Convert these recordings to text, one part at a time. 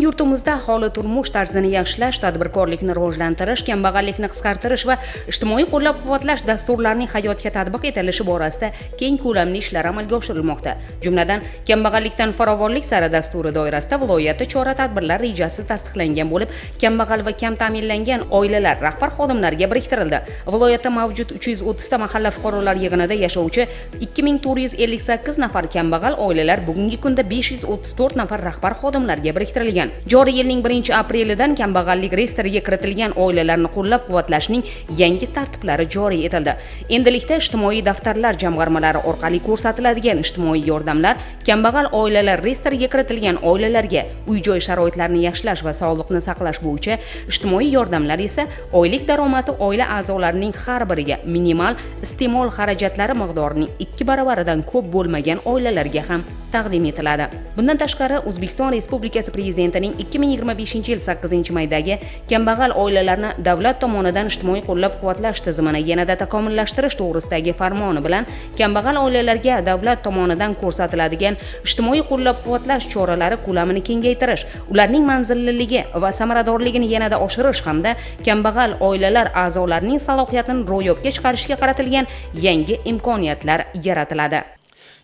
Yurtimizda aholi turmush tarzini yaxshilash, tadbirkorlikni rivojlantirish, kambag'allikni qisqartirish va ijtimoiy qo'llab-quvvatlash dasturlarining hayotga tatbiq etilishi borasida keng ko'lamli ishlar amalga oshirilmoqda. Jumladan, kambag'allikdan farovonlik sari dasturi doirasida viloyatda chora-tadbirlar rejasi tasdiqlangan bo'lib, kambag'al va kam ta'minlangan oilalar rahbar xodimlarga biriktirildi. Viloyatda mavjud 330 ta mahalla fuqarolar yig'inida yashovchi 2458 nafar kambag'al oilalar bugungi kunda 534 nafar rahbar xodimlarga biriktirilgan. Joriy yilning 1-aprelidan kambag'allik reyestriga kiritilgan oilalarni qo'llab-quvvatlashning yangi tartiblari joriy etildi. Endilikda ijtimoiy daftarlar jamg'armalari orqali ko'rsatiladigan ijtimoiy yordamlar kambag'al oilalar reyestriga kiritilgan oilalarga uy-joy sharoitlarini yaxshilash va sog'liqni saqlash bo'yicha ijtimoiy yordamlar esa oylik daromadi oila a'zolarining har biriga minimal iste'mol xarajatlari miqdorining 2 baravaridan ko'p bo'lmagan oilalarga ham taqdim etiladi. Bundan tashqari, O'zbekiston Respublikasi Prezidentining 2025-yil 8-maydagi kambag'al oilalarni davlat tomonidan ijtimoiy qo'llab-quvvatlash tizimini yanada takomillashtirish to'g'risidagi farmoni bilan kambag'al oilalarga davlat tomonidan ko'rsatiladigan ijtimoiy qo'llab-quvvatlash choralari ko'lamini kengaytirish, ularning manzilliligi va samaradorligini yanada oshirish hamda kambag'al oilalar a'zolarining salohiyatini ro'yobga chiqarishga qaratilgan yangi imkoniyatlar yaratiladi.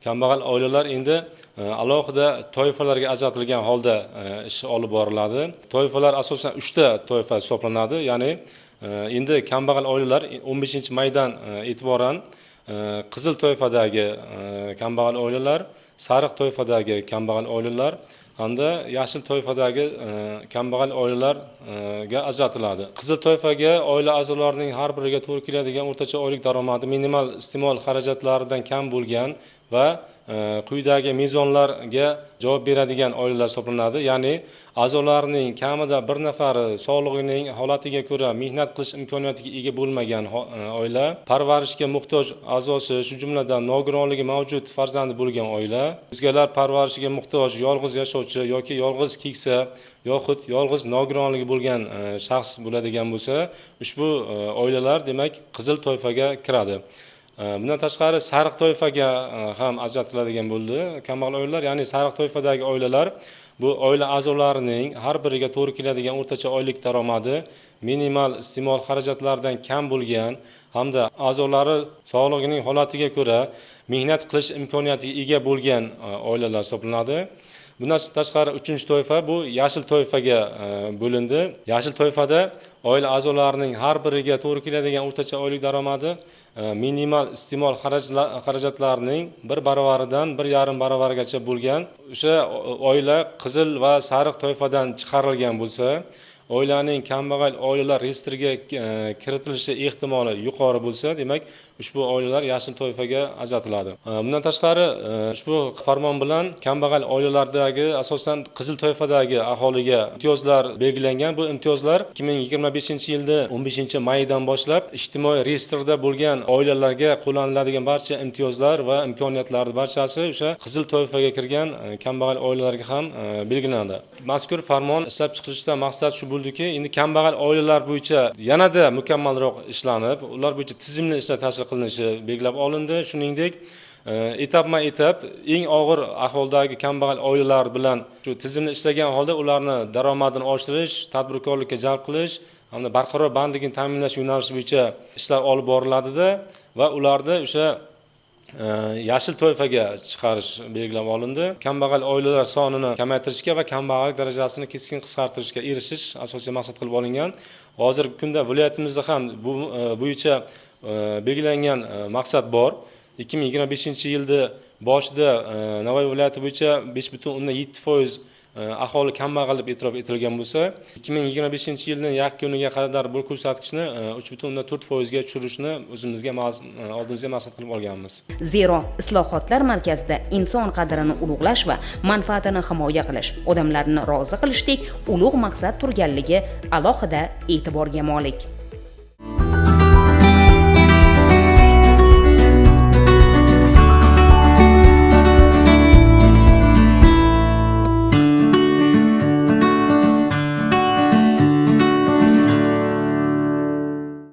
Kambag'al oilalar endi alohida toifalarga ajratilgan holda ish olib boriladi. Toifalar asosan 3 ta toifa hisoblanadi. Ya'ni endi kambag'al oilalar 15-maydan e'tiboran qizil toifadagi kambag'al oilalar, sariq toifadagi kambag'al oilalar hamda yashil toifadagi kambag'al oilalarga ajratiladi. Qizil toifaga oila a'zolarining har biriga to'g'ri keladigan o'rtacha oylik daromadi minimal iste'mol xarajatlaridan kam bo'lgan va quyidagi mezonlarga javob beradigan oilalar hisoblanadi. Ya'ni a'zolarining kamida bir nafari sog'lig'ining holatiga ko'ra mehnat qilish imkoniyatiga ega bo'lmagan oila, parvarishga muhtoj a'zosi, shu jumladan nogironligi mavjud farzandi bo'lgan oila, o'zgalar parvarishiga muhtoj yolg'iz yashovchi yoki yolg'iz keksa yoxud yolg'iz nogironligi bo'lgan shaxs bo'ladigan bo'lsa, ushbu oilalar demak qizil toifaga kiradi. Bundan tashqari sariq toifaga ham ajratiladigan bo'ldi kambag'al oilalar. Ya'ni sariq toifadagi oilalar bu oila a'zolarining har biriga to'g'ri keladigan o'rtacha oylik daromadi minimal iste'mol xarajatlaridan kam bo'lgan hamda a'zolari sog'lig'ining holatiga ko'ra mehnat qilish imkoniyatiga ega bo'lgan oilalar hisoblanadi. Bundan tashqari 3-toifa bu yashil toifaga bo'lindi. Yashil toifada oila a'zolarining har biriga to'g'ri keladigan o'rtacha oylik daromadi minimal iste'mol xarajatlarining 1 baravaridan 1,5 baravargacha bo'lgan o'sha oila qizil va sariq toifadan chiqarilgan bo'lsa, oilaning kambag'al oilalar reyestriga kiritilishi ehtimoli yuqori bo'lsa, demak ushbu oilalar yashil toifaga ajratiladi. Bundan tashqari ushbu farmon bilan kambag'al oilalardagi asosan qizil toifadagi aholiga imtiyozlar belgilangan. Bu imtiyozlar 2025-yilda 15-maydan boshlab ijtimoiy reyestrda bo'lgan oilalarga qo'llaniladigan barcha imtiyozlar va imkoniyatlar barchasi o'sha qizil toifaga kirgan kambag'al oilalarga ham belgilanadi. Mazkur farmon ishlab chiqilishdan maqsad shu bo'ldiki, endi kambag'al oilalar bo'yicha yanada mukammalroq ishlanib, ular bo'yicha tizimli ishlar tashkil qilinishi belgilab olindi. Shuningdek, etapma-etap eng og'ir ahvoldagi kambag'al oilalar bilan shu tizimni ishlagan holda ularni daromadini oshirish, tadbirkorlikka jalb qilish hamda barqaror bandligini ta'minlash yo'nalishi bo'yicha ishlar olib boriladida va ularni o'sha yashil toifaga chiqarish belgilab olindi. Kambag'al oilalar sonini kamaytirishga va kambag'allik darajasini keskin qisqartirishga erishish asosiy maqsad qilib olingan. Hozirgi kunda viloyatimizda ham bu bo'yicha belgilangan maqsad bor. 2025-yilda boshida Navoiy viloyati bo'yicha 5,7% aholi kambag'al deb e'tirof etilgan bo'lsa, 2025-yilning yakuniga qadar bu ko'rsatkichni 3,4% ga tushirishni o'zimizga oldimizga maqsad qilib olganmiz. Zero islohotlar markazida inson qadrini ulug'lash va manfaatini himoya qilish, odamlarni rozi qilishdek ulug' maqsad turganligi alohida e'tiborga molik.